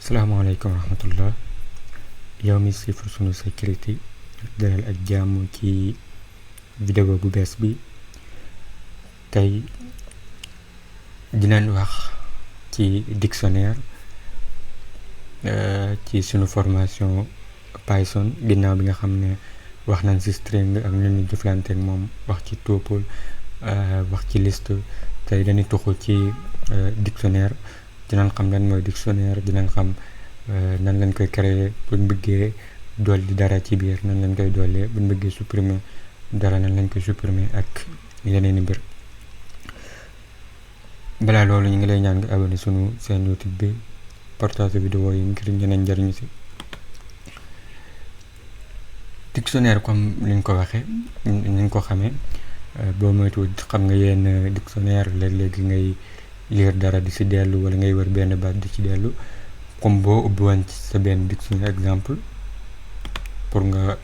salaamaaleykum wa rahmatullah yow mi siifur sunu sécurité dalal ak jàmm ci vidéo bu bees bi. tey dinañ wax ci dictionnaire ci sunu formation Python ginnaaw bi nga xam ne wax nañ ci string ak nu ñu jëflante ak moom wax ci tuple wax ci liste. tey dañuy tuxu ci dictionnaire. dinañ xam lan mooy dictionnaire, dinañ xam nan lañ koy créer buñ bëggee dolli dara ci biir, nan lañ koy dollee buñ bëggee supprimer dara, nan lañ koy supprimer ak yeneen i mbir. balaa loolu ñu ngi lay ñaan nga abonné sunu seen YouTube bi, partage vidéo yi ngir ñeneen njariñu ci. dictionnaire comme liñ ko waxee niñ ko xamee, boo moytu xam nga yenn dictionnaire léeg-léegi ngay lire dara di ci dellu wala ngay wër benn baat di ci dellu. comme boo ubbi woon ci sa benn dictionnaire exemple pour nga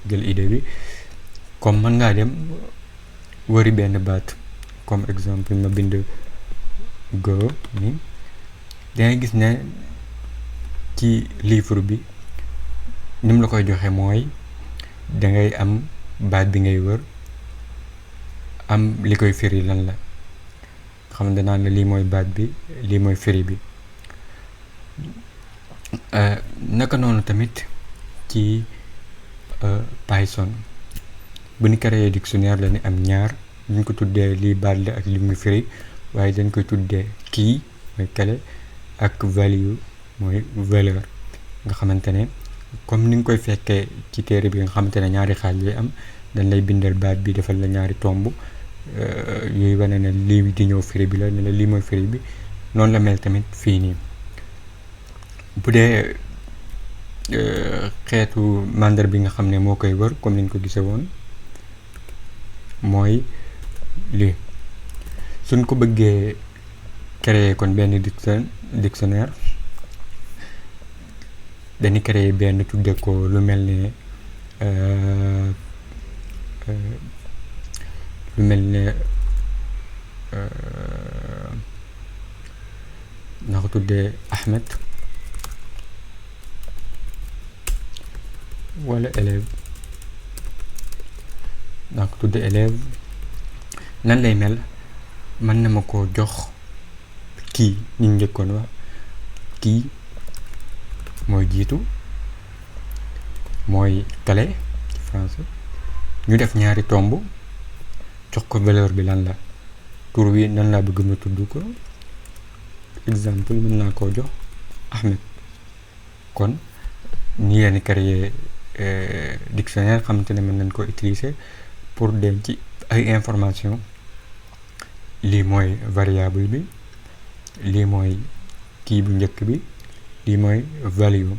jël idée bi, comme mën ngaa dem wëri benn baat comme exemple ma bind go ni dangay gis ne ci livre bi ni mu la koy joxe mooy dangay am baat bi ngay wër, am li koy firi lan la, xam ne naan la lii mooy baat bi, lii mooy firi bi. naka noonu tamit ci Python bu ñu créé dictionnaire la ni am ñaar, ñu ko tuddee lii baat la ak li muy firi, waaye dañ koy tuddee key mooy clé ak value mooy valeur. nga xamante ne comme ni nga koy fekkee ci téere bi nga xamante ne ñaari xaaj lay am, dañ lay bindal baat bi defal la ñaari tomb yooyu wane ne lii di ñëw firi bi la, ne la lii mooy firi bi. noonu la mel tamit fii nii bu dee xeetu mandar bi nga xam ne moo koy wër comme niñ ko gisee woon mooy lii. suñ ko bëggee créer kon benn dictionnaire dañuy créer benn tudde ko lu mel ne na ko tuddee Ahmed wala élève, naa ko tuddee élève. nan lay mel, mën na ma ko jox kii ñu njëkkoon wax, kii mooy jiitu mooy clé ci français. ñu def ñaari tomb jox ko valeur bi lan la, tur wi nan laa bëgg ma tudd ko, exemple mën naa koo jox Ahmed. kon nii leen créer dictionnaire xamante ne mën nañ ko utiliser pour denc ay information. lii mooy variable bi, lii mooy kii bu njëkk bi, lii mooy value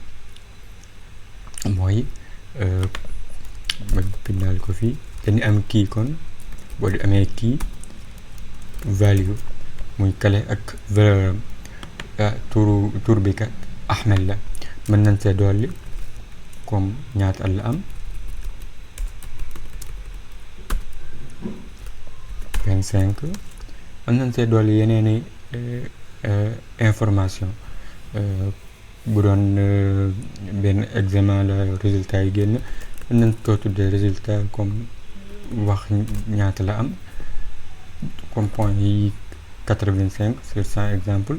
mooy ma bindal ko fii. dañu am kii, kon boo di amee kii value muy clé ak valeur am. tur bi kat Ahmed la, mën nañ see dolli comme ñaata at la am 25. mën nañ see dolli yeneeni information. bu doon benn examen la résultat yi génn, mën nañ koo tuddee résultat comme wax ñaata la am comme point yi 85 sur 100 exemple,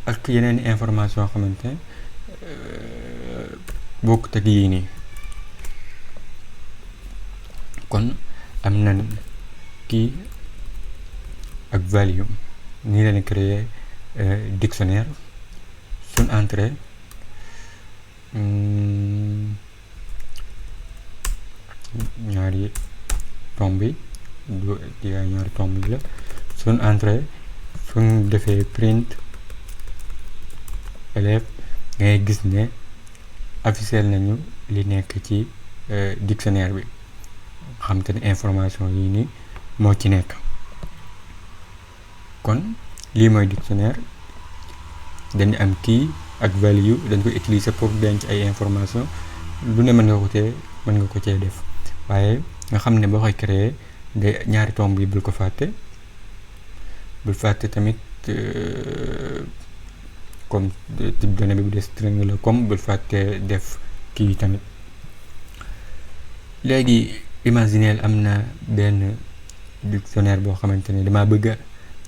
ak yeneen information xamante ne bokkut ak yii nii. kon am nañ kii ak value. nii leen créer dictionnaire. suñ entrée ñaari tomb yi ñaari tomb yi la. suñ entrée suñ defee print élève, ngay gis ne officiel nañu li nekk ci dictionnaire bi, xam te ne information yi nii moo ci nekk. kon lii mooy dictionnaire. dañu am key ak value, dañ koy utiliser pour denc ay information. lu ne mën nga ko cee def, waaye nga xam ne boo koy créer de ñaari tomb yi bul ko fàtte. bul fàtte tamit comme type données bi bu dee string la comme bul fàtte def kii tamit. léegi imagineel am na benn dictionnaire boo xamante ne dama bëgg a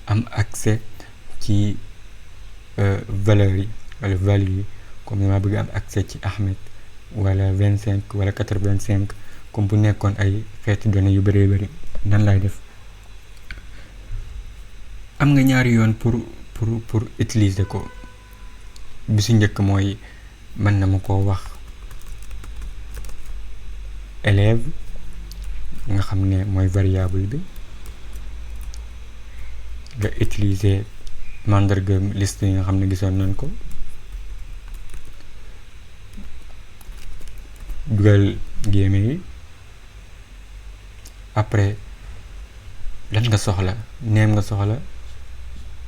am accès ci valeurs yi wala value yi, comme dama bëgg am accès ci Ahmed wala 25 wala 85 comme bu nekkoon ay xeeti données yu bëree bëri. nan lay def? am nga ñaari yoon pour utiliser ko. bi si njëkk mooy mën na ma koo wax élève nga xam ne mooy variable bi, nga utiliser mandarga liste yi nga xam ne gisoon nañ ko, dugal guillemets yi. après lan nga soxla? name nga soxla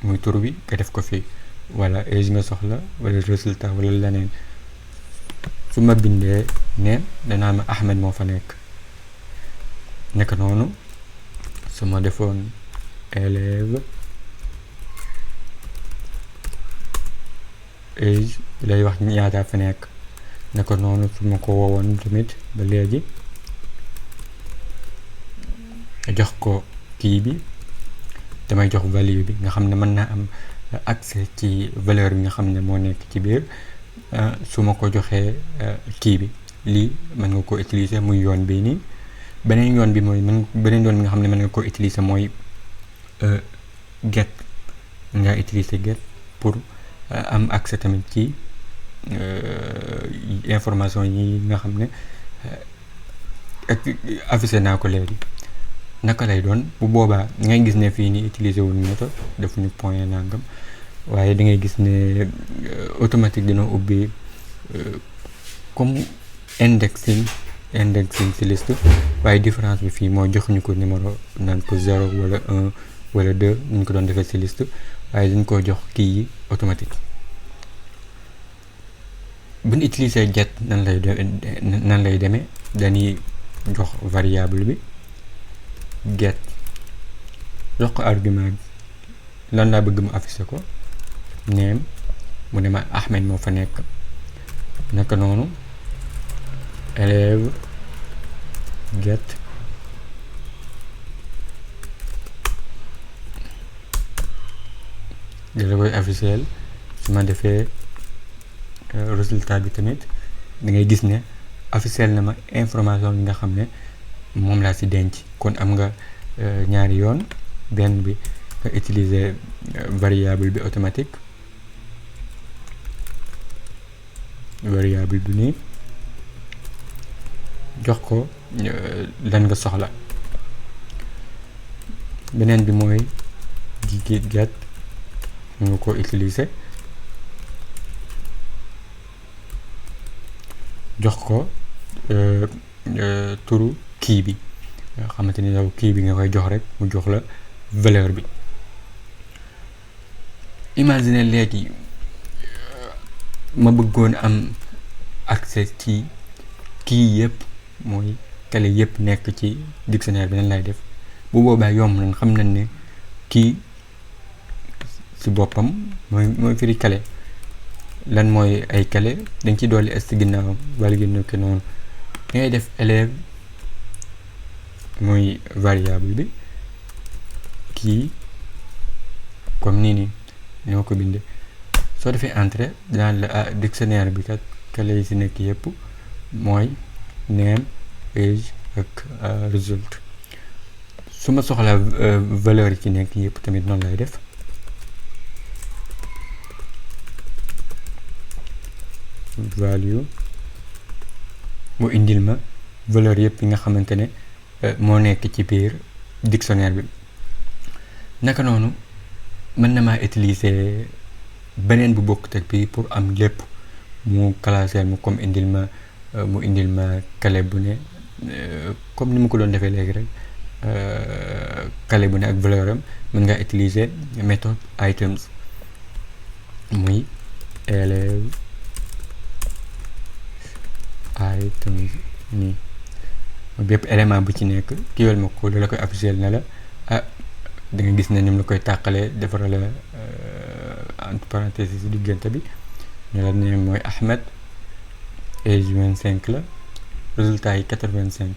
muy tur bi nga def ko fi, wala âge nga soxla wala résultat wala leneen. su ma bindee name danaa ma Ahmed moo fa nekk. nekk noonu su ma defoon élève âge lay wax ñaata fa nekk. nekk noonu su ma ko woowoon tamit ba léegi jox ko kii bi, damay jox value bi nga xam ne mën naa am accès ci valeur bi nga xam ne moo nekk ci biir. su ma ko joxee kii bi, lii mën nga ko utiliser muy yoon bii nii. beneen yoon bi nga xam ne mën nga ko utiliser mooy get. nga utiliser get pour am accès tamit ci information yi nga xam ne affiché naa ko léegi. naka lay doon? bu boobaa ngay gis ne fii nii utiliser wuñu méthode, defuñu point nangam, waaye da ngay gis ne automatique dina ubbi comme indexing ci liste. waaye différence bi fii mooy jox ñu ko numéro naan ko 0 wala 1 wala 2 ñu ko doon defee ci liste, waaye dañ ko jox kii yi automatique. bu ñu utiliser get nan lay demee? dañuy jox variable bi get, jox ko argument bi lan laa bëgg mu affiché ko, name mu ne ma Ahmed moo fa nekk. naka noonu élève get dala koy affiché. su ma defee résultat bi tamit da ngay gis ne affiché na ma information bi nga xam ne moom laa ci denc. kon am nga ñaari yoon. benn bi nga utiliser variable bi automatique, variable bi nii jox ko lan nga soxla. beneen bi mooy get nga ko utiliser jox ko turu kii bi nga xamante ni yow kii bi nga koy jox rek mu jox la valeur bi. imagine léegi ma bëggoon am accès ci kii yëpp, mooy kale yëpp nekk ci dictionnaire bi nan lay def? bu boobaa yomb nañ, xam nañ ne kii ci boppam mooy firi kale. lan mooy ay kale? dañ ci dolli est ginnaaw wala ginnaaw ke noonu. ngay def élève mooy variable bi, kii comme nii ñoo ko bindee. soo defee entrée daan la dictionnaire bi kat kale yi ci nekk yëpp mooy name, âge ak result. su ma soxla valeur yi ci nekk yëpp tamit noonu lay def. value mu indil ma valeur yëpp yi nga xamante ne moo nekk ci biir dictionnaire bi. naka noonu mën na maa utiliser beneen bu bokkut ak bii pour am lépp. mu classé mu comme indil ma kale bu ne comme ni ma ko doon defee léegi rek. kale bu ne ak valeur am mën ngaa utiliser méthode items muy élève items nii bépp élément bu ci nekk kiiwal ma ko la koy afficher na la da nga gis ne ni mu la koy tàqalee defara la entre parenthèses si diggante bi ne la name mooy Ahmed, age 25 la, résultat yi 85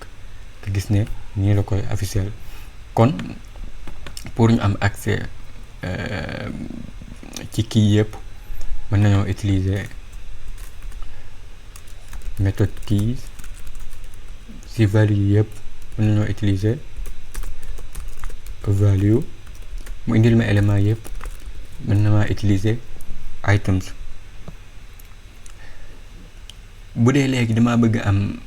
nga gis ne nii la koy officiel. kon pour ñu am accès ci kii yëpp mën nañoo utiliser méthode keys. ci value yëpp mën nañoo utiliser value, mu indil ma élément yëpp mën na maa utiliser items. bu dee léegi dama bëgg am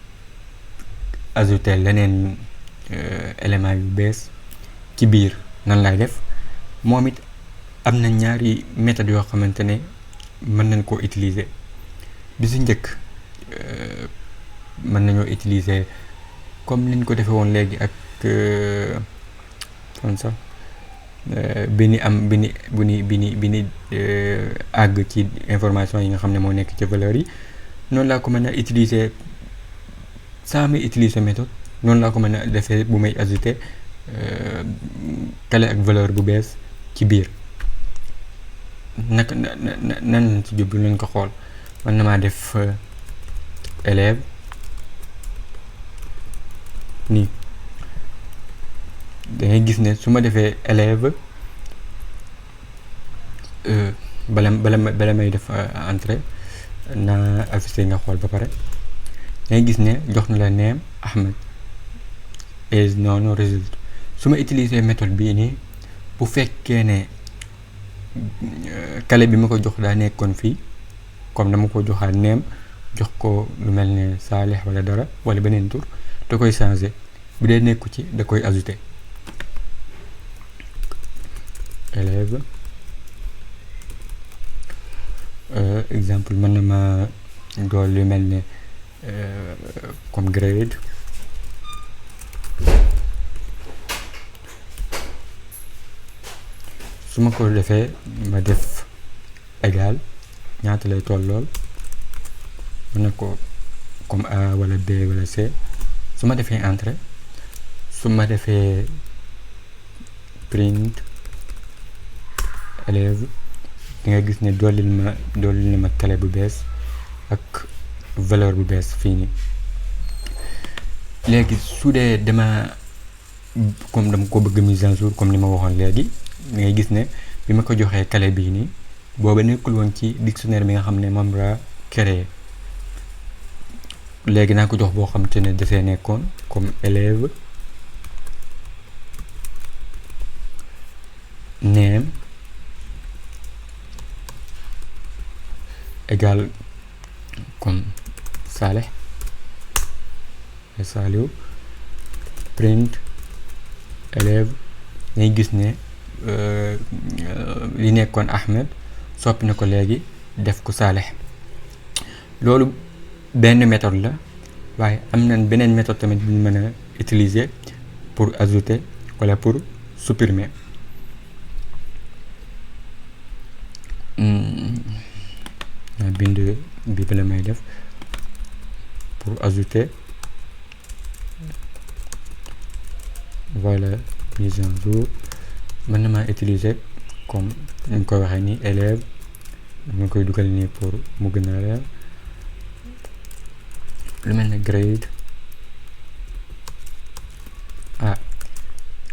ajouter leneen élément yu bees ci biir nan lay def. moom it am na ñaari méthode yoo xamante ne mën nañ koo utiliser. bi si njëkk mën nañoo utiliser comme niñ ko defee woon léegi ak kon sax bi ni àgg ci information yi nga xam ne moo nekk ci valeur yi. noonu laa ko mën a utiliser sans may utiliser méthode. noonu laa ko mën a defee bu may ajouter clé ak valeur bu bees ci biir. naka nan lañ ci jublu nañ ko xool. mën na maa def élève nii, dangay gis ne su ma defee élève bala may def entrée naa affiché nga xool ba pare dangay gis ne jox na la name Ahmed, age noonu résultat. su ma utiliser méthode bii nii bu fekkee ne clé bi ma ko jox daa nekkoon fii, comme dama ko joxaat name jox ko lu mel ne Salih wala dara wala beneen tur, da koy changer. bu dee nekku ci da koy ajouter. élève exemple mën na ma dool lu mel ne comme grade. su ma ko defee ma def égal ñaata lay tollool, mën na ko comme A wala B wala C. su ma defee entrée, su ma defee print élève di nga gis ne dollil na ma clé bu bees ak valeur bu bees fii nii. léegi su dee dama ko bëgg mise à jour comme ni ma waxoon léegi, da ngay gis ne bi ma ko joxee clé bii nii booba nekkul woon ci dictionnaire bi nga xam ne moom laa créé. léegi naa ko jox boo xam te ne dafee nekkoon comme élève name égal comme Saleh Saliou, print élève. ngay gis ne li nekkoon Ahmed soppi na ko léegi def ko Saleh. loolu benn méthode la, waaye am na beneen méthode tamit bu ñu mën a utiliser pour ajouter wala pour supprimer. naa bind bi bala may def pour ajouter voilà mise en jour. mën na maa utiliser comme ni ñu koy waxee nii élève, ñu koy dugal nii pour mu gën a leer. lu mel ne grade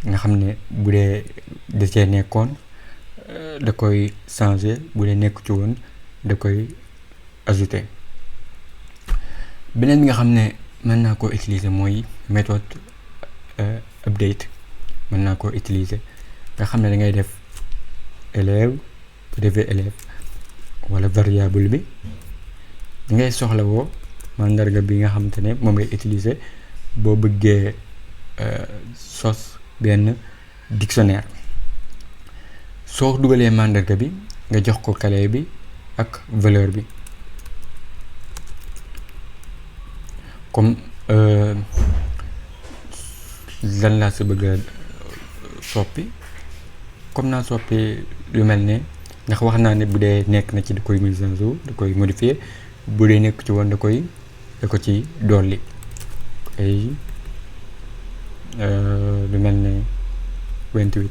nga xam ne bu dee da cee nekkoon da koy changer, bu dee nekk ci woon da koy ajouter. beneen bi nga xam ne mën naa koo utiliser mooy méthode update. mën naa koo utiliser nga xam ne da ngay def élève, bu defee élève wala variable bi da ngay soxla woo mandarga bi nga xamante ne moom ngay utiliser boo bëggee sos benn dictionnaire. soo dugalee mandarga bi nga jox ko clé bi ak valeur bi. comme lan laa si bëgg a soppi, comme naa soppi lu mel ne ndax wax naa ne bu dee nekk na ci da koy mise à jour, da koy modifier. bu dee nekk ci woon da ko ci dolli ay lu mel ne 28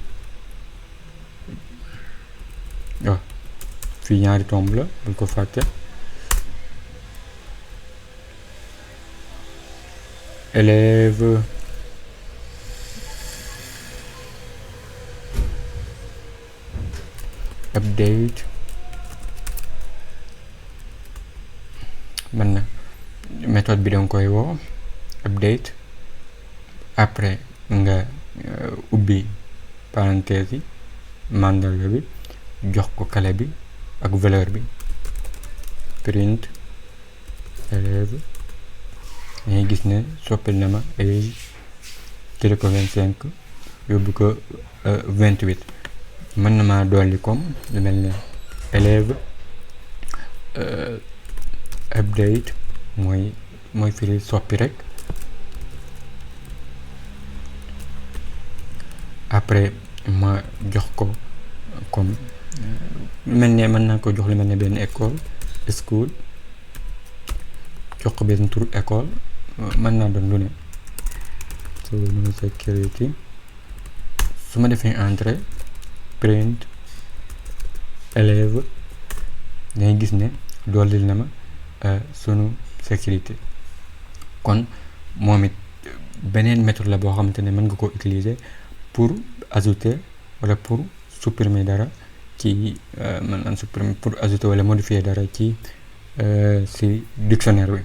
waaw fii ñaari tomb la bul ko fàtte. Élève update man na méthode bi danga koy woo update, après nga ubbi parenthèse yi mandarga bi jox ko clé bi ak valeur bi, print élève ngay gis ne soppil na ma age jële ko 25 yóbbu ko 28. mën na maa dolli comme lu mel ne élève update mooy firi soppi rek. après ma jox ko comme lu mel ne mën naa ko jox lu mel ne benn école school, jox ko benn tur école, mën naa doon lu ne. so no security su ma defee entrée print élève ngay gis ne doolil na ma sunu sécurité. kon moom it beneen méthode la boo xamante ne mën nga ko utiliser pour ajouter wala pour supprimer dara ci supprimer pour ajouter wala modifier dara ci si dictionnaire bi.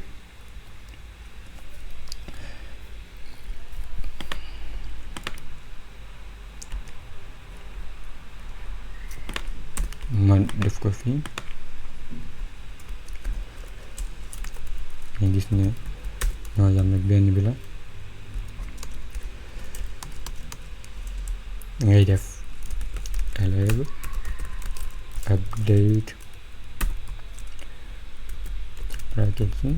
ma def ko fii ñu gis ne ñoo yam nag benn bi la. ngay def élève update bracket si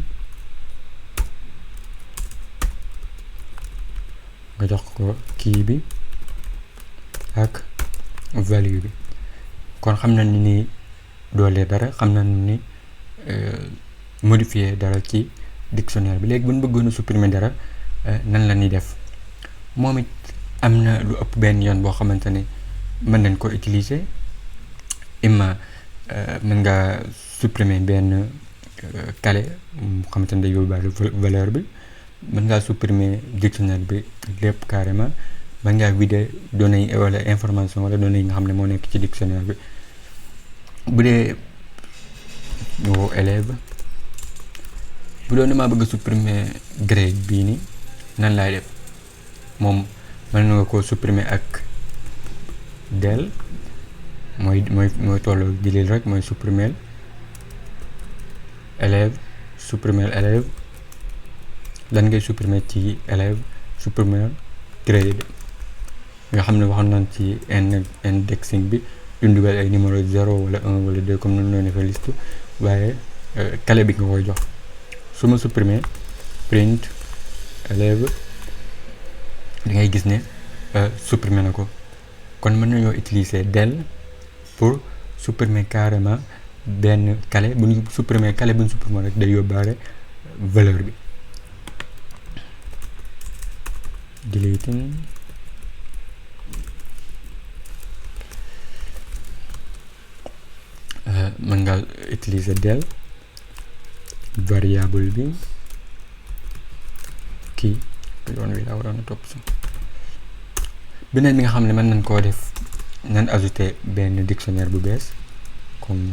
nga jox ko kii bi ak value bi. kon xam nañ ni doole dara, xam nañ ni modifier dara ci dictionnaire bi. léegi bu ñu bëggoon a supprimer dara nan la ñuy def. moom it am na lu ëpp benn yoon boo xamante ne mën nañ ko utiliser. imma mën nga supprimer benn calé mu xamante ne day yóbbaale valeur bi, mën ngaa supprimer dictionnaire bi lépp carrément, mën ngaa vider données yi wala information wala données yi nga xam ne moo nekk ci dictionnaire bi. bu dee woo élève, bu doon damaa bëgg a supprimer grade bii nii nan laay def. moom mën nga koo supprimer ak del mooy tolloo dilil rek, mooy supprimer élève, supprimer élève. lan ngay supprimer ci élève, supprimer grade nga xam ne waxoon nañ ci indexing bi duñ dugal ay numéro 0 wala 1 wala 2 comme noonu defee liste, waaye clé bi nga koy jox. su ma supprimer print élève da ngay gis ne supprimer na ko. kon mën nañoo utiliser del pour supprimer carrément benn clé. bu ñu supprimer clé bu ñu supprimer rek day yóbbaale valeur bi. deleting mën nga utiliser del variable bi kii yoon wi laa waroon a topp si. beneen bi nga xam ne mën nañ koo def nan ajouter benn dictionnaire bu bees comme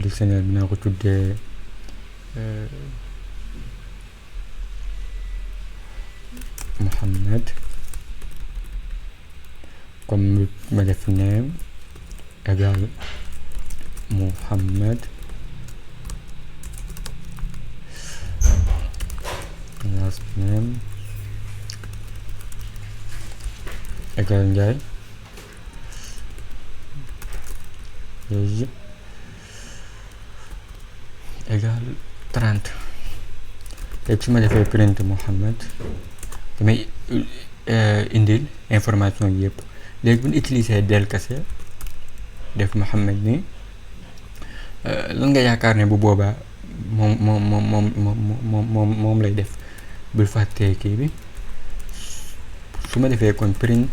dictionnaire bi naa ko tuddee Mohamed, comme ma def name égal Mohamed last name égal Ndiaye age égal 30. léegi su ma defee print Mohamed damay indil information yi yëpp. léegi bu ñu utiliser del kese def Mohamed nii lan nga yaakaar ne bu boobaa moom lay def. bul fàttee kii bi su ma defee kon print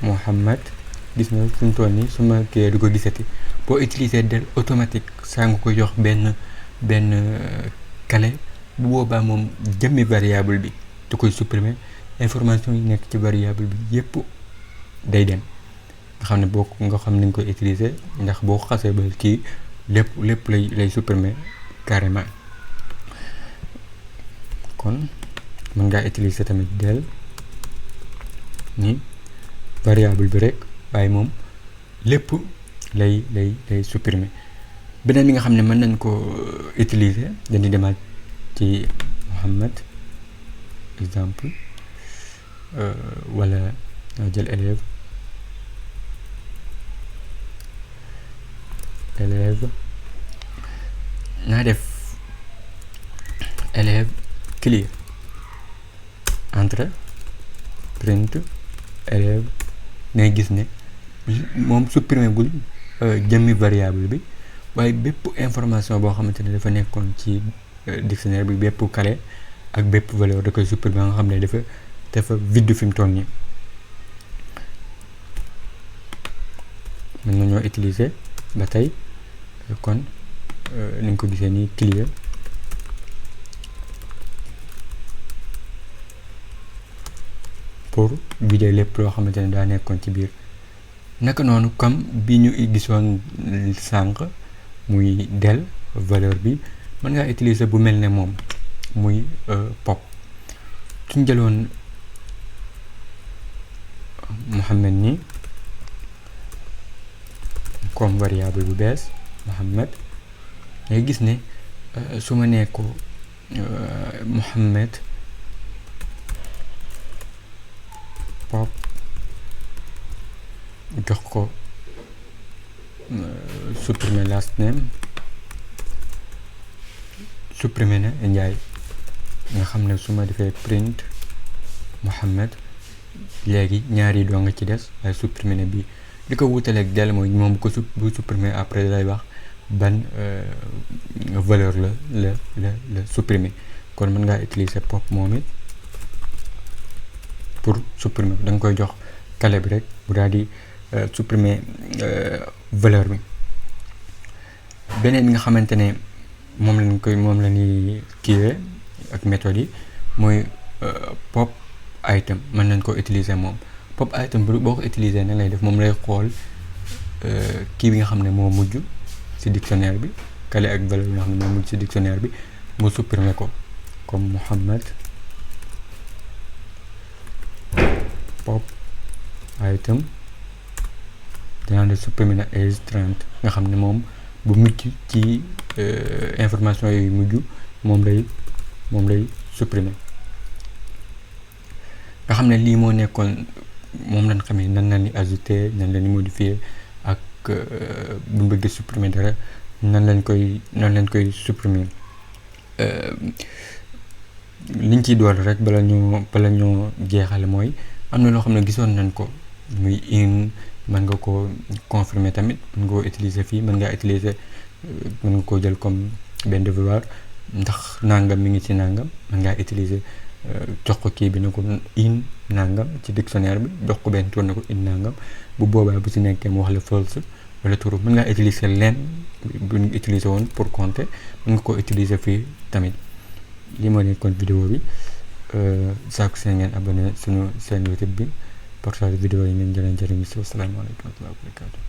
Muhammad gis nga fi mu toll nii su ma kii du ko gisati boo utiliser del automatique saa nga ko jox benn clé bu boobaa moom jëmmi variable bi da koy supprimer information yi nekk ci variable bi yépp day dem nga xam ne nga xam ni nga koy utiliser ndax boo xasee ba kii lépp lay supprimer carrément. kon mën ngaa utiliser tamit del ni variable bi rek waaye moom lépp lay supprimer. beneen bi nga xam ne mën nañ ko utiliser dañuy demaat ci Muhammad exemple wala jël élève naa def élève clear entre print élève ngay gis ne moom supprimer gul jëmmi variable bi waaye bépp information boo xamante ne dafa nekkoon ci dictionnaire bi bépp clé ak bépp valeur da koy supprimer nga xam ne dafa vide fi mu toll nii. mën nañoo utiliser ba tey kon ni nga ko gisee nii clear pour vider lépp loo xamante ne daa nekkoon ci biir. naka noonu comme bi ñu gisoon sànq muy del valeur bi mën ngaa utiliser bu mel ne moom muy pop. suñ jëloon Muhammad ni comme variable bu bees Muhammad ngay gis ne su ma nee ko Muhammad pop jox ko supprimer last name supprimer na Njaay nga xam ne su ma defee print Muhammad léegi ñaar yi doo nga ci des waaye supprimer na bii li ko wutaleeg del mooy moom bu supprimer après lay wax ban valeur la supprimer. kon mën ngaa utiliser pop moom it pour supprimer da nga koy jox clé bi rek bu daal di supprimer valeur bi. beneen bi nga xamante ne moom la ñuy kiiwee ak méthode yi mooy pop item mën nañ ko utiliser moom. pop item boo ko utiliser na lay def moom lay xool kii bi nga xam ne moo mujj ci dictionnaire bi clé ak valeur bi nga xam ne moo mujj ci dictionnaire bi mu supprimer ko comme Muhammad pop item dinaa de supprimer na age 30 nga xam ne moom bu mujj ci information yooyu mujj moom lay supprimer. nga xam ne lii moo nekkoon moom lañ xamee nan la ni ajouter nan la ni modifier ak bu ñu bëgg supprimer dara nan lañ koy supprimer. liñ ciy dool rek bala ñoo jeexale mooy am na loo xam ne gisoon nañ ko muy in mën nga ko confirmer tamit mën nga ko utiliser fii mën ngaa utiliser mën nga ko jël comme benn devoir ndax nangam mi ngi ci nangam mën ngaa utiliser jox ko kii bi ne ko in nangam ci dictionnaire bi jox ko benn tour ne ko in nangam bu boobaa bu ci nekkee mu wax la false wala true. mën ngaa utiliser leen bu ñu utiliser woon pour compter mën nga ko utiliser fii tamit. lii moo nekkoon vidéo bi saaku seen ngeen abonné suñu seen YouTube bi partage vidéo yi ngeen jëriñu si. Asalaamaaleykum wa rahmatullaahi wa barakaatuh.